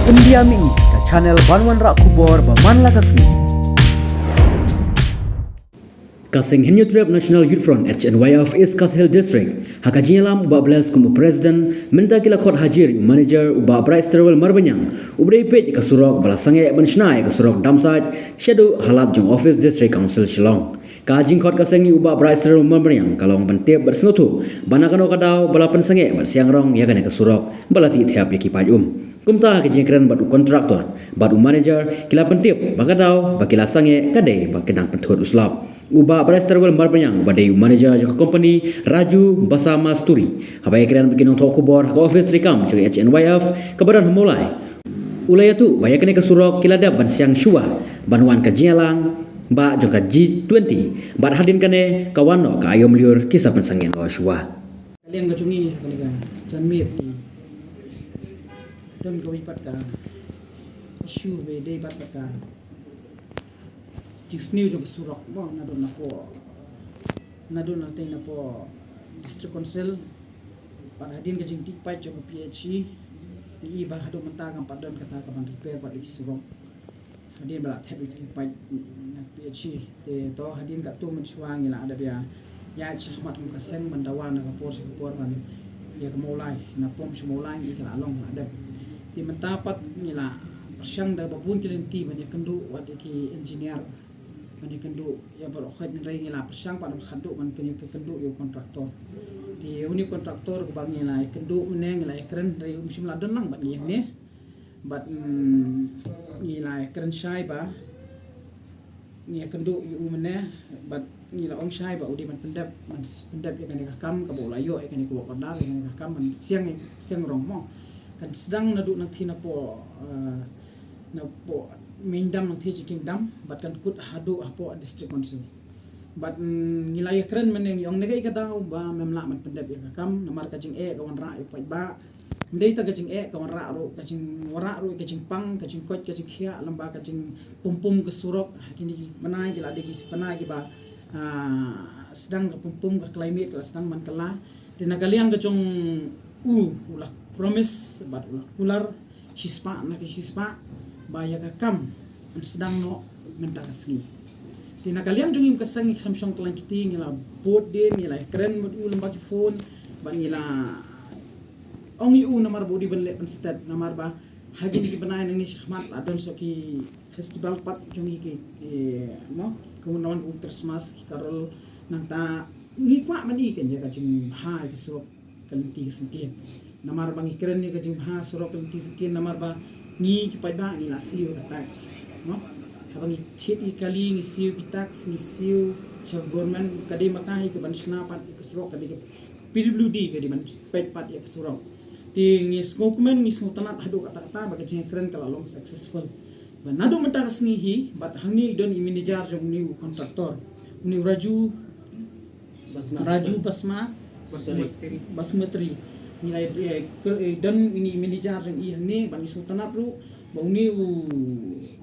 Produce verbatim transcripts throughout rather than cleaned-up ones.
Pyndiam ïa ka channel ban wanrah khubor ba man la ka sngi. Ka seng Hynñiewtrep National Youth Front H N Y F East Khasi Hills District ha ka jingïalam u Bah Bless kum u president, mynta ki la khot hajir ïa u manager u Bah Bright Sterwell Marbaniang, u ba dei peit ïa ka surok ba la sangeh ban shna ïa ka surok Damsait shaduh ha lad jong office District Council Shillong. Ka jingkhot ka seng ïa u Bah Bright Sterwell Marbaniang ka long ban tip bad sngewthuh ba na kano ka daw ba la pynsangeh bad siang rong ïa kane ka surok ba la tih thep ïa ki paid um. Kumta ha ka jingkren bad u contractor bad u manager ki la pyntip ba ka daw ba ki la sangeh ka dei ba ki dang pynthut u slap. U Bah Bright Sterwell Marbaniang ba dei u manager jong ka company Raju Basma Sturi, haba ïakren bad ki nongthoh khubor ha ka office treikam jong ka H N Y F kaba don ha Mawlai, u la ïathuh ba ïa kane ka surok ki la dep ban siang shuwa ban wan ka jingïalang ba jong ka G twenty bad hadien kane ka wan noh ka aïom lyiur ki sa pynsangeh noh shuwa. Ka liang ka jong ngi ha kane ka janmiet, don kawei pat ka issue ba dei pat ka jingsniew jong ka surok mo, naduh napoh, naduh na tei napoh District Council. Bad hadien ka jingtih paip jong ka P H E, ngi i ba haduh mynta kam pat don kata ka ban repair pat ïa ki surok. Hadien ba la thep ïa ki paip na P H E, te to hadien katto mynshuwa ngi la dep ïa ïaid shakhmat kum ka seng ban dawa na ka por sha ka por ban ïa ka Mawlai, na pom sha Mawlai ngi ka la long la dep. Te mynta pat ngi la pyrshang da ba bun ki lynti ban ïakynduh wat ïa ki engineer, ban ïakynduh ïa baroh khoit, hynrei ngi la pyrshang pat ba khatduh ban ïakynduh ïa u contractor. Te uni u contractor kaba ngi la ïakynduh mynne ngi la ïakren, hynrei um shym la don lang bad ngi ïa une. Bad, mm, ngi la ïakren shai ba ngi ïakynduh ïa u mynne, bad ngi la ong shai ba u dei ban pyndep, ban s-, pyndep ïa kane ka kam kaba u la ïoh ïa kane ka work order, ïa kane ka kam ban siang, siang rong mo. Kan sdang naduh nangthie napoh, eh, napoh Maindam nangthie Jingkieng Dam, bad kan kut haduh hapoh District Council. Bad, mm, ngi la ïakren mynne ngi ong ne kaei ka daw ba mem lah ban pyndep ïa ka kam, namar ka jingeh ka wanrah ïa u paidbah. Ym dei tang ka jingeh ka wanrah ruh, ka jingwanrah ruh ïa ka jingpang, ka jingkoit, ka jingkhiah, lem bad ka jingpumpum ka surok. Ha kine ki bnai ki la dei ki bnai kiba, ah, sdang ka pumpum, ka climate ka la sdang ban kylla. Te na ka liang ka jong u, u la promise bad u la kular shispah na ka shispah ba ïa ka kam yn sdang noh mynta ka sngi. Te na ka liang jong ngi kum ka seng ngi khlem shong kyllaiñ kti, ngi la bud dien, ngi la kren bad u lem bad ki phone, bad ngi la ong ïa u namar ba u dei ban leh pynstet, namar ba ha kine ki bnai nangne shakhmat la don sa ki festival pat jong ngi ki, eh, mo, ki kum na wan u Christmas, ki carol, nangta ngi kwah ban i kan ïa ka jingbha ïa ka surok ka lynti ka syngkien. Namar ba ngi kren ïa ka jingbha surok ka lynti syngkien namar ba ngi ki paidbah ngi la siew ka tax, no? Haba ngi thied ïa kali ngi siew ki tax, ngi siew sha government, ka dei ma ka hi ka ban shna pat ïa ka surok, ka dei ka P W D ka dei ban peit pat ïa ka surok. Te ngi sngewkmen, ngi sngewtynnat haduh katta katta ba ka jingkren ka la long successful. Ba naduh mynta ka sngi hi bad hangne i don i manager jong une u contractor, une u Raju Raju Basma Basmatri. Basmatri. Ngi la, eh, ker-, eh, don uni manager jong i hangne, bad ngi sngewtynnat ruh ba une u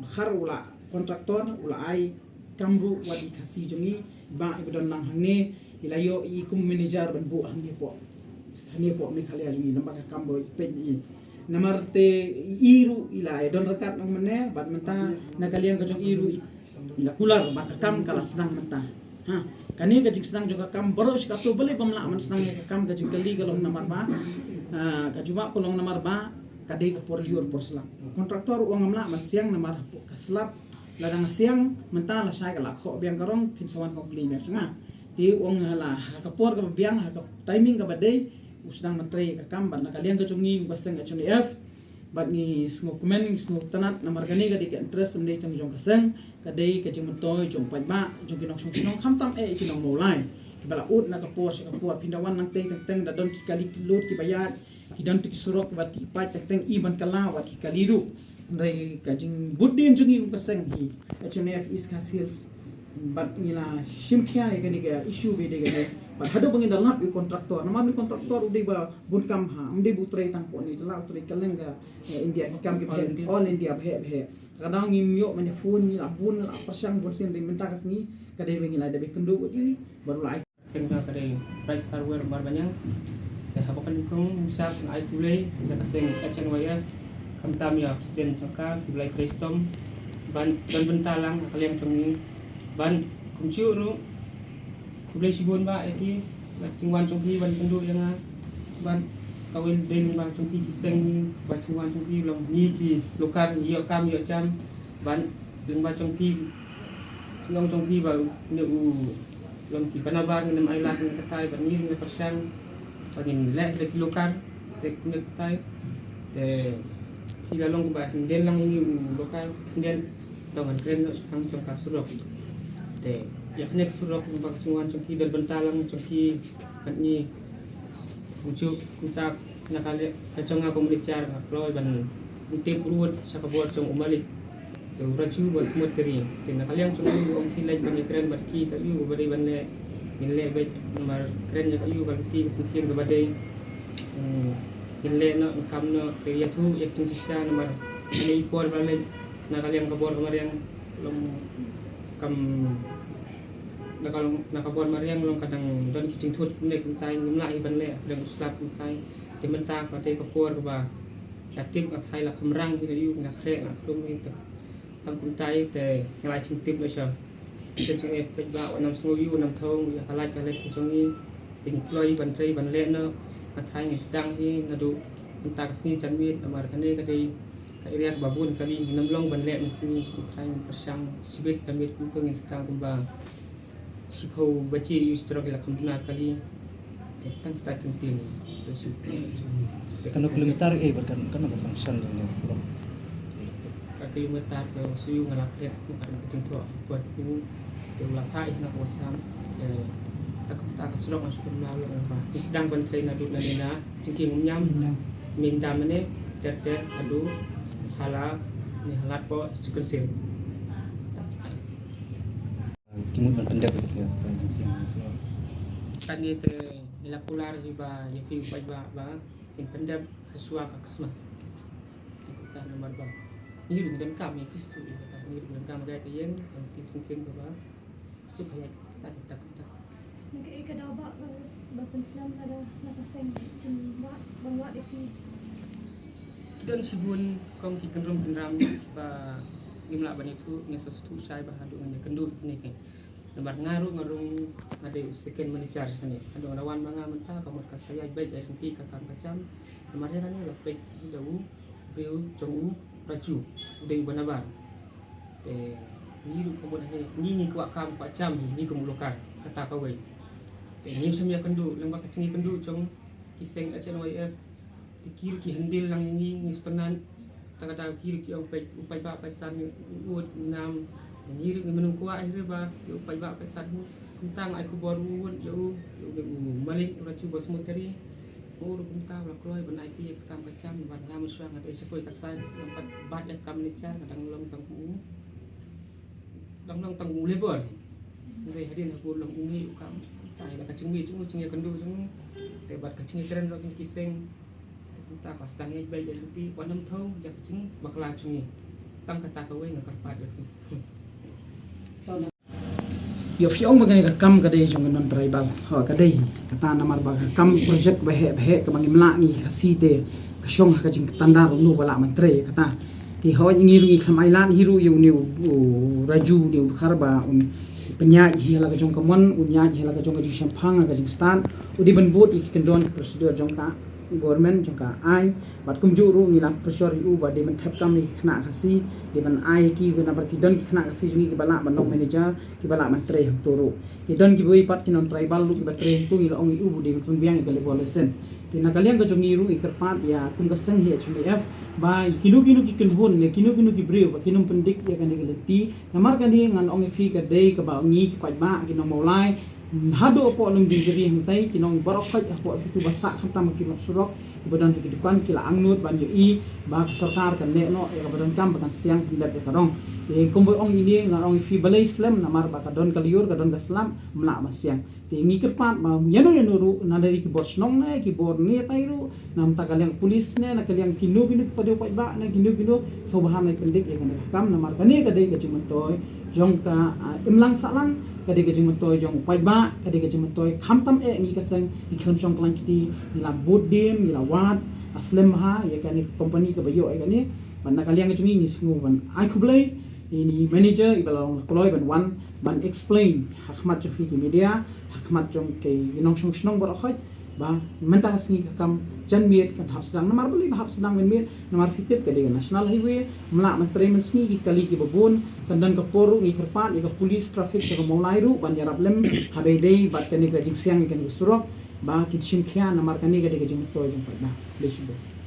dkhar u la contractor u la ai kam ruh wat i Khasi jong i, ba i ba don lang hangne, i la ïoh i kum manager ban buh hangne hapoh, hangne hapoh Meghalaya jong i, lem bad ka kam ba i peit i. Namar te i ruh i la ïa don ryngkat nong mynne, bad mynta na ka liang ka jong i ruh i la kular ba ka kam ka la sdang mynta. Ha, kane ka jingsdang jong ka kam baroh shi kato, balei bym lah ban sdang ïa ka kam, ka jingkylli ka long namar ba, ah, ka jubab ka long namar ba ka dei ka por lyiur por slap. Contractor u ong ngam lah ban siang namar ka slap lada nga siang mynta lashai ka la khoh biang ka rong, phin sa wan complain biang sha nga. Te u ong ha la, ha ka por kaba biang, ha ka timing kaba dei, u sdang ban trei ïa ka kam, bad na ka liang ka jong ngi kum ka seng H N Y F, bad ngi sngewkmen, ngi sngewtynnat namar kane ka dei ka interest ym dei tang jong ka seng, ka dei ka jingmyntoi jong u paidbah, jong ki nongshong shnong, khamtam eh ki nong Mawlai kiba la ud na ka por sha ka por, phin da wan nangtei teng teng, da don ki kali ki lut kiba ïaid, ki don tu ki surok kiba tih paip teng teng, i ban kylla wat ki kali ruh. Hynrei ka jingbud dien jong ngi kum ka seng hi H N Y F East Khasi Hills, bad ngi la shim khia ïa kane ka issue ba dei kane. Bad haduh ba ngin da lap ïa u contractor, namar une u contractor u dei ba bun kam ha, ym dei ba u trei tang hapoh ne jylla, u trei kylleng ka, eh, India, ki kam ki ba heh, all India ba heh ba heh. Ka daw ngim ïoh ban ïa phone, ngi la bun, la pyrshang bun sien, hynrei mynta ka sngi ka dei ba ngi la dep ïakynduh bad i, bad u la ai Kynja ka dei Bright Sterwell Marbaniang. Te haba ka nyngkong sha nga ai khublei na ka seng H N Y F Khamtam ïa president jong ka, khublei trei shitom ban ban bynta lang ha ka liang jong ngi. Ban kumjuh ruh khublei shibun ba ïa ki, ba ki jingwan jong phi ban kynduh ïa nga. Ban kawei dei lyngba jong phi ki seng, ba jingwan jong phi long ngi ki Lukar ïoh kam ïoh jam. Ban lyngba jong phi, jingong jong phi ba ne u long ki banabar ngin ym ailad ngin katai ban ngin pyrshang ba ngin leh da ki Lukar te kumne katai. Te phi la long ba hynrei lang ngi u Lukar hynrei to ngan kren noh shaphang jong ka surok. Te ïa kane ka surok ba ka jingwan jong ki don bynta lang jong ki ban ngi kumjuh kumta. Na ka liang ka jong nga kum Richard nga kloi ban tip ruh sha ka bor jong u malik. Te u Raju Basmutri. Te na ka liang jong u ong ki leit ban ïakren bad ki ka ïu kaba dei ban leh. Ngin leh beit namar kren ïa ka ïu ka lynti ka syngkien kaba dei. Hmm, ngin leh noh ngin kam noh te ïathuh ïa ka jingshisha namar kane i por ba leit na ka liang ka bor ka mariang long kam na ka long na ka bor mariang long ka dang don ki jingthut kumne kumtai ngim lah hi ban leh dang u slap kumtai. Te mynta ka dei ka por kaba la tip nga thai la kham rang hi la ïu nga khreh nga krum hi te tang kumtai te nga la jingtip la sha. Te jingeh peit ba u nam sngew ïu u nam thong ïa ka lait ka lait ka jong ngi. Te ngi kloi ban trei ban leh noh nga thai ngi sdang hi naduh mynta ka sngi janmiet namar kane ka dei ka area kaba bun kali ngin ym long ban leh mynsngi. Ngi thai ngin pyrshang shibit ka miet kumto ngin sdang kumba shiphew baje ïa u strok ïa la kham duna kali. Te tang kita kin tin. Katno kilometer eh bad katno ka sanction jong ïa u strok? Ka kilometer to shu ïa nga la khet ka dang ka jingthoh bad u te u la phah ïa nga ka wasam. Te ta ka ta ka surok nga shu kum la long ba ngi sdang ban trei naduh na ne na jingkieng Umñiam, Myndam ne ter ter haduh hala ne halat po sukun sim. Ki mut ban pyndep ïa ka jingseng. Kane te ngi la kular hi ba ïa ki u paidbah ba kin pyndep ha shuwa ka Christmas. Te kumta namar ba ngi ruh ngi donkam ïa ki stu ïa kata ngi ruh ngi donkam ïa ka ïing ka sngewthuh ba suk ha ïa kata kata kata. Na kaei ka daw ba ba ba pynslem lada na ka seng pynwad ban wad ïa ki. Ki don shibun kong ki kynrum kynram ba ngim lah ban ïathuh ngi sa sngewthuh shai ba haduh ngan ïakynduh ne ken. Namar nga ruh nga rung nga dei u second manager kane. Haduh nga da wan ma nga mynta ka mut ka sa ïaid beit ïa lynti ka kam ka jam. Namar ïa kane la peit hi da u briew jong u Raju u dei u banabar. Te ngi ruh ka mut hangne ngi ngi kwah kam kwah jam hi ngi kum u Lukar kata kawei. Te ngim shym ïakynduh lyngba ka jingïakynduh jong ki seng H N Y F. Te ki ruh ki handle lang ïa ngi ngi sngewtynnat. Ta ka daw ki ruh ki ong peit u paidbah paisan ngi u ud u nam. Te ngi ruh ngim kwah hi ruh ba ïa u paidbah paisan u kumta nga ai khubor u ud ïa u ïa u malik u Raju Basmutri. U ruh kumta u la kloi ban aiti ïa ka kam ka jam namar nga mynshuwa nga dei sha kawei ka saiñ nga pat bat ïa ka kam manager nga dang long tang kum u dang long tang kum u labour. Hynrei hadien ha ka long u mih u kam kumta ïa la ka jingmih jong u jingïakynduh jong u te bad ka jingïakren ruh kin ki seng. Te kumta ka sdang ïa beit ïa lynti wan ym thaw ïa ka jingbakla jong ngi. Tang kata kawei nga kyrpad ïa phi. Ïoh phi ong ba kane ka kam ka dei jong ka non tribal. Ho ka dei kata namar ba ka kam project ba heh ba heh kaba ngim lah ngi Khasi te ka shong ha ka jingtandar uno ba lah ban trei kata. Te ho ngi ruh ngi khlem ailad hi ruh ïa une u Raju une u Dkhar ba un pynïaid hi la ka jong ka mon un ïaid hi la ka jong ka jingshemphang ka jingstad u dei ban bud ïa ki kyndon ki procedure jong ka government jong ka aiñ. Bad kumjuh ruh ngi la pressure ïa u ba dei ban thep kam ïa ki khynnah Khasi dei ban ai ïa ki ba namar ki don ki khynnah Khasi jong ngi kiba lah ban long manager kiba lah ban trei hangto ruh. Ki don kiba wei pat ki non tribal ruh kiba trei hangto ngi la ong ïa u ba dei ban pynbiang ïa ka labour license. Te na ka liang ka jong ngi ruh ngi kyrpad ïa kum ka seng hi H N Y F ba kino kino ki kynhun ne kino kino ki briew ba kin ym pyndik ïa kane ka lynti. Namar kane ngan ong ïa phi ka dei kaba ngi ki paidbah ki nong Mawlai haduh hapoh Lumdiengjri hangtai ki nong baroh khoit hapoh kitu ba sah khamtam ha ki surok kiba don ha ki dukan ki la angnud ban ïohi ba ka sorkar kan leh noh ïa kaba donkam ba kan siang pyndep ïa ka rong. Te kumba ong ine ngan ong ïa phi balei slem namar ba ka don ka lyiur ka don ka slap ym lah ban siang. Te ngi kyrpad ba ïano ïano ruh na dei ki bor shnong ne ki bor ne tai ruh na bynta ka liang police ne na ka liang kino kino ki paidbah ne kino kino sngewbha ban ai pyndik ïa kane ka kam namar kane ka dei ka jingmyntoi jong ka imlang sahlang ka dei ka jingmyntoi jong u paidbah ka dei ka jingmyntoi khamtam eh ngi ka seng ngi khlem shong khlaiñ kti ngi la bud dien ngi la wad slem ha ïa kane ka company kaba ïoh ïa kane. Bad na ka liang ka jong ngi ngi sngew ban ai khublei ïa ine i manager iba la long kloi ban wan ban explain ha khmat jong phi ki media, ha khmat jong ki nongshong shnong baroh khoit, ba mynta ka sngi ka kam jan miet kan hap sdang, namar balei ba hap sdang mynmiet, namar phi tip ka dei ka national highway, ym lah ban trei mynsngi, ki kali kiba bun, tang don ka por ruh ngi kyrpad ïa ka police traffic jong ka Mawlai ruh ban ïarap lem ha ba ïadei bad kane ka jingsiang ïa kane ka surok, ba kin shim khia namar kane ka dei ka jingmyntoi jong paidbah. Khublei shibun.